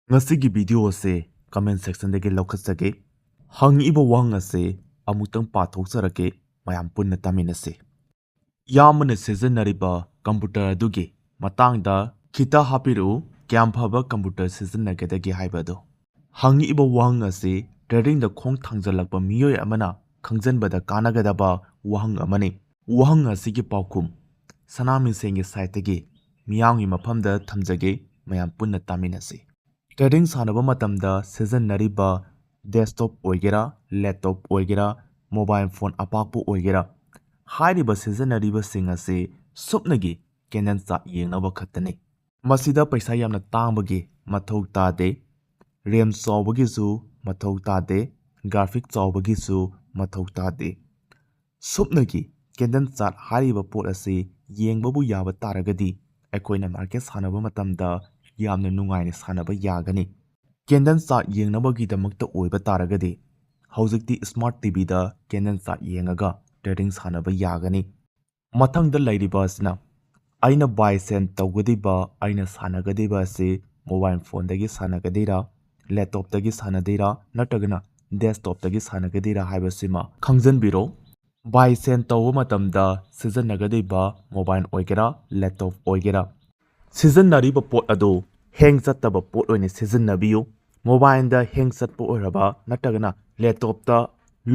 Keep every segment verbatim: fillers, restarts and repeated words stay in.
ꯉꯁꯤꯒꯤ video ꯑꯁꯤ comment sectionꯗꯒꯤ ꯂꯧꯈꯠꯆꯒꯦ꯫ ꯍꯪꯉꯤꯕ ꯋꯥꯍꯪ ꯑꯁꯤ ꯑꯃꯨꯛꯇꯪ ꯄꯥꯊꯣꯛꯆꯔꯛꯀꯦ, ꯃꯌꯥꯝ ꯄꯨꯟꯅ ꯇꯥꯃꯤꯟꯅꯁꯤ꯫ ꯏꯌꯥꯝꯕꯅ ꯁꯤꯖꯤꯟꯅꯔꯤꯕ computer ꯑꯗꯨꯒꯤ ꯃꯇꯥꯡꯗ ꯈꯤꯇ ꯍꯥꯞꯄꯤꯔꯛꯎ, ꯀꯌꯥꯝ ꯐꯕ computer ꯁꯤꯖꯤꯟꯅꯒꯗꯒꯦ ꯍꯥꯏꯕ ꯑꯗꯨ꯫ ꯍꯪꯉꯤꯕ ꯋꯥꯍꯪ ꯑꯁꯤ tradingꯗ ꯈꯣꯡ ꯊꯥꯡꯖꯜꯂꯛꯄ ꯃꯤꯑꯣꯏ ꯑꯃꯅ ꯈꯪꯖꯟꯕꯗ ꯀꯥꯟꯅꯒꯗꯕ ꯋꯥꯍꯪ ꯑꯃꯅꯤ꯫ ꯋꯥꯍꯪ ꯑꯁꯤꯒꯤ ꯄꯥꯎꯈꯨꯝ ꯁꯅꯥꯃꯤꯁꯦꯟꯒꯤ siteꯇꯒꯤ ꯃꯤꯌꯥꯝꯒꯤ ꯃꯐꯝꯗ ꯊꯝꯖꯒꯦ, ꯃꯌꯥꯝ ꯄꯨꯟꯅ ꯇꯥꯃꯤꯟꯅꯁꯤ꯫ Trading ꯁꯥꯟꯅꯕ ꯃꯇꯝꯗ ꯁꯤꯖꯤꯟꯅꯔꯤꯕ desktop ꯑꯣꯏꯒꯦꯔꯥ, laptop ꯑꯣꯏꯒꯦꯔꯥ, mobile phone ꯑꯄꯥꯛꯄ ꯑꯣꯏꯒꯦꯔꯥ, ꯍꯥꯏꯔꯤꯕ ꯁꯤꯖꯤꯟꯅꯔꯤꯕꯁꯤꯡ ꯑꯁꯤ ꯁꯨꯞꯅꯒꯤ candle chart ꯌꯦꯡꯅꯕ ꯈꯛꯇꯅꯤ꯫ ꯃꯁꯤꯗ ꯄꯩꯁꯥ ꯌꯥꯝꯅ ꯇꯥꯡꯕꯒꯤ ꯃꯊꯧ ꯇꯥꯗꯦ, RAM ꯆꯥꯎꯕꯒꯤꯁꯨ ꯃꯊꯧ ꯇꯥꯗꯦ, graphic ꯆꯥꯎꯕꯒꯤꯁꯨ ꯃꯊꯧ ꯇꯥꯗꯦ꯫ ꯁꯨꯞꯅꯒꯤ candle chart ꯍꯥꯏꯔꯤꯕ ꯄꯣꯠ ꯑꯁꯤ ꯌꯦꯡꯕꯕꯨ ꯌꯥꯕ ꯇꯥꯔꯒꯗꯤ ꯑꯩꯈꯣꯏꯅ market ꯁꯥꯟꯅꯕ ꯃꯇꯝꯗ ꯌꯥꯝꯅ ꯅꯨꯡꯉꯥꯏꯅ ꯁꯥꯟꯅꯕ ꯌꯥꯒꯅꯤ꯫ Candle chart ꯌꯦꯡꯅꯕꯒꯤꯗꯃꯛꯇ ꯑꯣꯏꯕ ꯇꯥꯔꯒꯗꯤ ꯍꯧꯖꯤꯛꯇꯤ smart TVꯗ candle chart ꯌꯦꯡꯉꯒ trading ꯁꯥꯟꯅꯕ ꯌꯥꯒꯅꯤ꯫ ꯃꯊꯪꯗ ꯂꯩꯔꯤꯕ ꯑꯁꯤꯅ ꯑꯩꯅ buy sell ꯇꯧꯒꯗꯧꯔꯤꯕ, ꯑꯩꯅ ꯁꯥꯟꯅꯒꯗꯧꯔꯤꯕ ꯑꯁꯤ mobile phoneꯗꯒꯤ ꯁꯥꯟꯅꯒꯗꯣꯏꯔꯥ, laptopꯇꯒꯤ ꯁꯥꯟꯅꯗꯣꯏꯔꯥ, ꯅꯠꯇ꯭ꯔꯒꯅ desktopꯇꯒꯤ ꯁꯥꯟꯅꯒꯗꯣꯏꯔꯥ ꯍꯥꯏꯕꯁꯤꯃ ꯈꯪꯖꯟꯕꯤꯔꯣ꯫ Buy sell ꯇꯧꯕ ꯃꯇꯝꯗ ꯁꯤꯖꯤꯟꯅꯒꯗꯧꯔꯤꯕ mobile ꯑꯣꯏꯒꯦꯔꯥ, laptop ꯑꯣꯏꯒꯦꯔꯥ, ꯁꯤꯖꯤꯟꯅꯔꯤꯕ ꯄꯣꯠ ꯑꯗꯨ hang ꯆꯠꯇꯕ ꯄꯣꯠ ꯑꯣꯏꯅ ꯁꯤꯖꯤꯟꯅꯕꯤꯌꯨ꯫ Mobileꯗ hang ꯆꯠꯄ ꯑꯣꯏꯔꯕ ꯅꯠꯇ꯭ꯔꯒꯅ laptopꯇ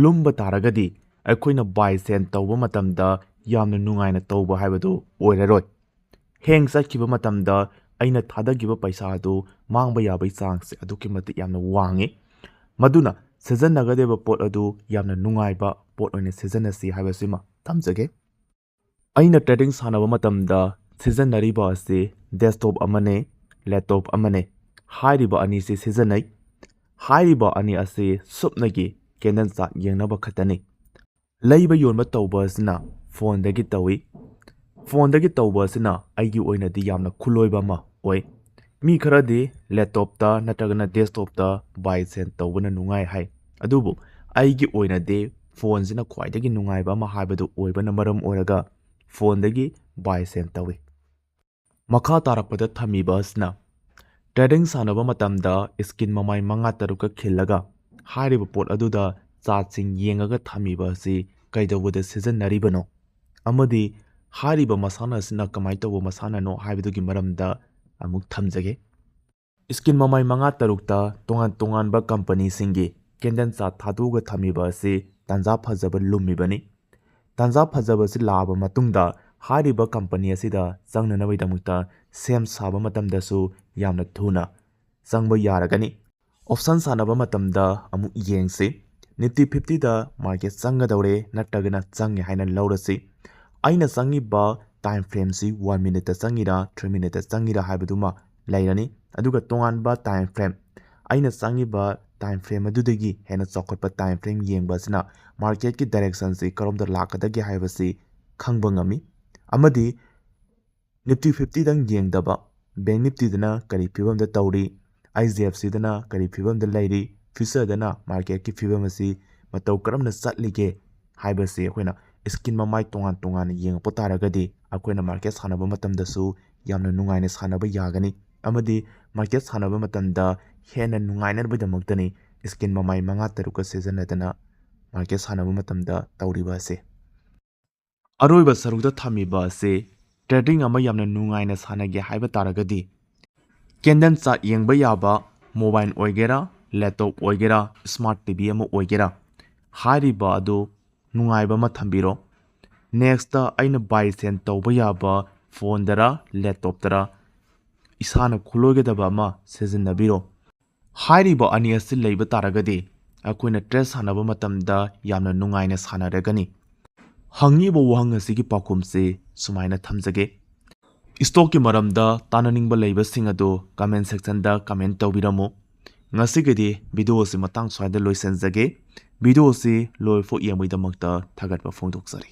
ꯂꯨꯝꯕ ꯇꯥꯔꯒꯗꯤ ꯑꯩꯈꯣꯏꯅ buy sell ꯇꯧꯕ ꯃꯇꯝꯗ ꯌꯥꯝꯅ ꯅꯨꯡꯉꯥꯏꯅ ꯇꯧꯕ ꯍꯥꯏꯕꯗꯨ ꯑꯣꯏꯔꯔꯣꯏ꯫ Hang ꯆꯠꯈꯤꯕ ꯃꯇꯝꯗ ꯑꯩꯅ ꯊꯥꯗꯈꯤꯕ ꯄꯩꯁꯥ ꯑꯗꯨ ꯃꯥꯡꯕ ꯌꯥꯕꯒꯤ chanceꯁꯦ ꯑꯗꯨꯛꯀꯤ ꯃꯇꯤꯛ ꯌꯥꯝꯅ ꯋꯥꯡꯉꯤ꯫ ꯃꯗꯨꯅ ꯁꯤꯖꯤꯟꯅꯒꯗꯧꯔꯤꯕ ꯄꯣꯠ ꯑꯗꯨ ꯌꯥꯝꯅ ꯅꯨꯡꯉꯥꯏꯕ ꯄꯣꯠ ꯑꯣꯏꯅ ꯁꯤꯖꯤꯟꯅꯁꯤ ꯍꯥꯏꯕꯁꯤꯃ ꯊꯝꯖꯒꯦ꯫ ꯑꯩꯅ trading ꯁꯥꯟꯅꯕ ꯃꯇꯝꯗ ꯁꯤꯖꯤꯟꯅꯔꯤꯕ ꯑꯁꯤ desktop ꯑꯃꯅꯦ, laptop ꯑꯃꯅꯦ꯫ ꯍꯥꯏꯔꯤꯕ ꯑꯅꯤꯁꯤ ꯁꯤꯖꯤꯟꯅꯩ꯫ ꯍꯥꯏꯔꯤꯕ ꯑꯅꯤ ꯑꯁꯤ ꯁꯨꯞꯅꯒꯤ candle chart ꯌꯦꯡꯅꯕ ꯈꯛꯇꯅꯤ꯫ ꯂꯩꯕ ꯌꯣꯟꯕ ꯇꯧꯕ ꯑꯁꯤꯅ phoneꯗꯒꯤ ꯇꯧꯏ꯫ Phoneꯗꯒꯤ ꯇꯧꯕ ꯑꯁꯤꯅ ꯑꯩꯒꯤ ꯑꯣꯏꯅꯗꯤ ꯌꯥꯝꯅ ꯈꯨꯂꯣꯏꯕ ꯑꯃ ꯑꯣꯏ꯫ ꯃꯤ ꯈꯔꯗꯤ laptopꯇ ꯅꯠꯇ꯭ꯔꯒꯅ desktopꯇ buy sell ꯇꯧꯕꯅ ꯅꯨꯡꯉꯥꯏ ꯍꯥꯏ, ꯑꯗꯨꯕꯨ ꯑꯩꯒꯤ ꯑꯣꯏꯅꯗꯤ phoneꯁꯤꯅ ꯈ꯭ꯋꯥꯏꯗꯒꯤ ꯅꯨꯡꯉꯥꯏꯕ ꯑꯃ ꯍꯥꯏꯕꯗꯨ ꯑꯣꯏꯕꯅ ꯃꯔꯝ ꯑꯣꯏꯔꯒ phoneꯗꯒꯤ buy sell ꯇꯧꯏ꯫ ꯃꯈꯥ ꯇꯥꯔꯛꯄꯗ ꯊꯝꯃꯤꯕ ꯑꯁꯤꯅ ꯇ꯭ꯔꯦꯗꯤꯡ ꯁꯥꯟꯅꯕ ꯃꯇꯝꯗ ꯁ꯭ꯀꯤꯟ ꯃꯃꯥꯏ ꯃꯉꯥ ꯇꯔꯨꯛꯀ ꯈꯤꯜꯂꯒ ꯍꯥꯏꯔꯤꯕ ꯄꯣꯠ ꯑꯗꯨꯗ ꯆꯥꯔꯠꯁꯤꯡ ꯌꯦꯡꯉꯒ ꯊꯝꯃꯤꯕ ꯑꯁꯤ ꯀꯩꯗꯧꯕꯗ ꯁꯤꯖꯤꯟꯅꯔꯤꯕꯅꯣ? ꯑꯃꯗꯤ ꯍꯥꯏꯔꯤꯕ ꯃꯁꯥꯟꯅ ꯑꯁꯤꯅ ꯀꯃꯥꯏꯅ ꯇꯧꯕ ꯃꯁꯥꯟꯅꯅꯣ ꯍꯥꯏꯕꯗꯨꯒꯤ ꯃꯔꯝꯗ ꯑꯃꯨꯛ ꯊꯝꯖꯒꯦ꯫ ꯁ꯭ꯀꯤꯟ ꯃꯃꯥꯏ ꯃꯉꯥ ꯇꯔꯨꯛꯇ ꯇꯣꯉꯥꯟ ꯇꯣꯉꯥꯟꯕ ꯀꯝꯄꯅꯤꯁꯤꯡꯒꯤ ꯀꯦꯟꯗꯜ ꯆꯥꯔꯠ ꯊꯥꯗꯣꯛꯑꯒ ꯊꯝꯃꯤꯕ ꯑꯁꯤ ꯇꯥꯟꯖꯥ ꯐꯖꯕ ꯂꯨꯝꯃꯤꯕꯅꯤ꯫ ꯇꯥꯟꯖꯥ ꯐꯖꯕꯁꯤ ꯂꯥꯛꯑꯕ ꯃꯇꯨꯡꯗ ꯍꯥꯏꯔꯤꯕ ꯀꯝꯄꯅꯤ ꯑꯁꯤꯗ ꯆꯪꯅꯅꯕꯒꯤꯗꯃꯛꯇ ꯁꯦꯝ ꯁꯥꯕ ꯃꯇꯝꯗꯁꯨ ꯌꯥꯝꯅ ꯊꯨꯅ ꯆꯪꯕ ꯌꯥꯔꯒꯅꯤ꯫ ꯑꯣꯞꯁꯟ ꯁꯥꯟꯅꯕ ꯃꯇꯝꯗ ꯑꯃꯨꯛ ꯌꯦꯡꯁꯤ꯫ ꯅꯤꯐꯇꯤ ꯐꯤꯐꯇꯤꯗ ꯃꯥꯔꯀꯦꯠ ꯆꯪꯒꯗꯧꯔꯦ ꯅꯠꯇ꯭ꯔꯒꯅ ꯆꯪꯉꯦ ꯍꯥꯏꯅ ꯂꯧꯔꯁꯤ꯫ ꯑꯩꯅ ꯆꯪꯉꯤꯕ ꯇꯥꯏꯝ ꯐ꯭ꯔꯦꯝꯁꯤ ꯋꯥꯟ ꯃꯤꯅꯤꯠꯇ ꯆꯪꯉꯤꯔꯥ ꯊ꯭ꯔꯤ ꯃꯤꯅꯤꯠꯇ ꯆꯪꯉꯤꯔꯥ ꯍꯥꯏꯕꯗꯨꯃ ꯂꯩꯔꯅꯤ꯫ ꯑꯗꯨꯒ ꯇꯣꯉꯥꯟꯕ ꯇꯥꯏꯝ ꯐ꯭ꯔꯦꯝ, ꯑꯩꯅ ꯆꯪꯉꯤꯕ ꯇꯥꯏꯝ ꯐ꯭ꯔꯦꯝ ꯑꯗꯨꯗꯒꯤ ꯍꯦꯟꯅ ꯆꯥꯎꯈꯠꯄ ꯇꯥꯏꯝ ꯐ꯭ꯔꯦꯝ ꯌꯦꯡꯕ ꯑꯁꯤꯅ ꯃꯥꯔꯀꯦꯠꯀꯤ ꯗꯥꯏꯔꯦꯛꯁꯟꯁꯤ ꯀꯔꯣꯝꯗ ꯂꯥꯛꯀꯗꯒꯦ ꯍꯥꯏꯕꯁꯤ ꯈꯪꯕ ꯉꯝꯃꯤ꯫ ꯑꯃꯗꯤ ꯅꯤꯐꯇꯤ ꯐꯤꯐꯇꯤꯗꯪ ꯌꯦꯡꯗꯕ, ꯕꯦꯡ ꯅꯤꯐꯇꯤꯗꯅ ꯀꯔꯤ ꯐꯤꯕꯝꯗ ꯇꯧꯔꯤ, ꯑꯩꯆ ꯗꯤ ꯑꯦꯐ ꯁꯤꯗꯅ ꯀꯔꯤ ꯐꯤꯕꯝꯗ ꯂꯩꯔꯤ, ꯐ꯭ꯌꯨꯆꯔꯗꯅ ꯃꯥꯔꯀꯦꯠꯀꯤ ꯐꯤꯕꯝ ꯑꯁꯤ ꯃꯇꯧ ꯀꯔꯝꯅ ꯆꯠꯂꯤꯒꯦ ꯍꯥꯏꯕꯁꯤ ꯑꯩꯈꯣꯏꯅ ꯁ꯭ꯀꯤꯟ ꯃꯃꯥꯏ ꯇꯣꯉꯥꯟ ꯇꯣꯉꯥꯟꯅ ꯌꯦꯡꯉꯛꯄ ꯇꯥꯔꯒꯗꯤ ꯑꯩꯈꯣꯏꯅ ꯃꯥꯔꯀꯦꯠ ꯁꯥꯟꯅꯕ ꯃꯇꯝꯗꯁꯨ ꯌꯥꯝꯅ ꯅꯨꯡꯉꯥꯏꯅ ꯁꯥꯟꯅꯕ ꯌꯥꯒꯅꯤ꯫ ꯑꯃꯗꯤ ꯃꯥꯔꯀꯦꯠ ꯁꯥꯟꯅꯕ ꯃꯇꯝꯗ ꯍꯦꯟꯅ ꯅꯨꯡꯉꯥꯏꯅꯕꯒꯤꯗꯃꯛꯇꯅꯤ ꯁ꯭ꯀꯤꯟ ꯃꯃꯥꯏ ꯃꯉꯥ ꯇꯔꯨꯛꯀ ꯁꯤꯖꯤꯟꯅꯗꯅ ꯃꯥꯔꯀꯦꯠ ꯁꯥꯟꯅꯕ ꯃꯇꯝꯗ ꯇꯧꯔꯤꯕ ꯑꯁꯤ꯫ ꯑꯔꯣꯏꯕ ꯁꯔꯨꯛꯇ ꯊꯝꯃꯤꯕ ꯑꯁꯤ ꯇ꯭ꯔꯦꯗꯤꯡ ꯑꯃ ꯌꯥꯝꯅ ꯅꯨꯡꯉꯥꯏꯅ ꯁꯥꯟꯅꯒꯦ ꯍꯥꯏꯕ ꯇꯥꯔꯒꯗꯤ ꯀꯦꯟꯗꯜ ꯆꯥꯔꯠ ꯌꯦꯡꯕ ꯌꯥꯕ ꯃꯣꯕꯥꯏꯜ ꯑꯣꯏꯒꯦꯔꯥ, ꯂꯦꯞꯇꯣꯞ ꯑꯣꯏꯒꯦꯔꯥ, ꯁ꯭ꯃꯥꯔꯠ ꯇꯤ ꯚꯤ ꯑꯃ ꯑꯣꯏꯒꯦꯔꯥ, ꯍꯥꯏꯔꯤꯕ ꯑꯗꯨ ꯅꯨꯡꯉꯥꯏꯕ ꯑꯃ ꯊꯝꯕꯤꯔꯣ꯫ ꯅꯦꯛꯁꯇ ꯑꯩꯅ ꯕꯥꯏ ꯁꯦꯟ ꯇꯧꯕ ꯌꯥꯕ ꯐꯣꯟꯗꯔ ꯂꯦꯞꯇꯣꯞꯇꯔ ꯏꯁꯥꯅ ꯈꯨꯠꯂꯣꯏꯒꯗꯕ ꯑꯃ ꯁꯤꯖꯤꯟꯅꯕꯤꯔꯣ꯫ ꯍꯥꯏꯔꯤꯕ ꯑꯅꯤ ꯑꯁꯤ ꯂꯩꯕ ꯇꯥꯔꯒꯗꯤ ꯑꯩꯈꯣꯏꯅ ꯇ꯭ꯔꯦꯗ ꯁꯥꯟꯅꯕ ꯃꯇꯝꯗ ꯌꯥꯝꯅ ꯅꯨꯡꯉꯥꯏꯅ ꯁꯥꯟꯅꯔꯒꯅꯤ꯫ ꯍꯪꯉꯤꯕ ꯋꯥꯍꯪ ꯑꯁꯤꯒꯤ ꯄꯥꯎꯈꯨꯝꯁꯤ ꯁꯨꯃꯥꯏꯅ ꯊꯝꯖꯒꯦ꯫ ꯏꯁꯇꯣꯛꯀꯤ ꯃꯔꯝꯗ ꯇꯥꯟꯅꯅꯤꯡꯕ ꯂꯩꯕꯁꯤꯡ ꯑꯗꯨ ꯀꯃꯦꯟ ꯁꯦꯛꯁꯟꯗ ꯀꯃꯦꯟ ꯇꯧꯕꯤꯔꯝꯃꯨ꯫ ꯉꯁꯤꯒꯤꯗꯤ ꯚꯤꯗꯤꯑꯣ ꯑꯁꯤ ꯃꯇꯥꯡ ꯁ꯭ꯋꯥꯏꯗ ꯂꯣꯏꯁꯤꯟꯖꯒꯦ꯫ ꯚꯤꯗꯤꯑꯣ ꯑꯁꯤ ꯂꯣꯏꯐꯥꯎ ꯌꯦꯡꯕꯒꯤꯗꯃꯛꯇ ꯊꯥꯒꯠꯄ ꯐꯣꯡꯗꯣꯛꯆꯔꯤ꯫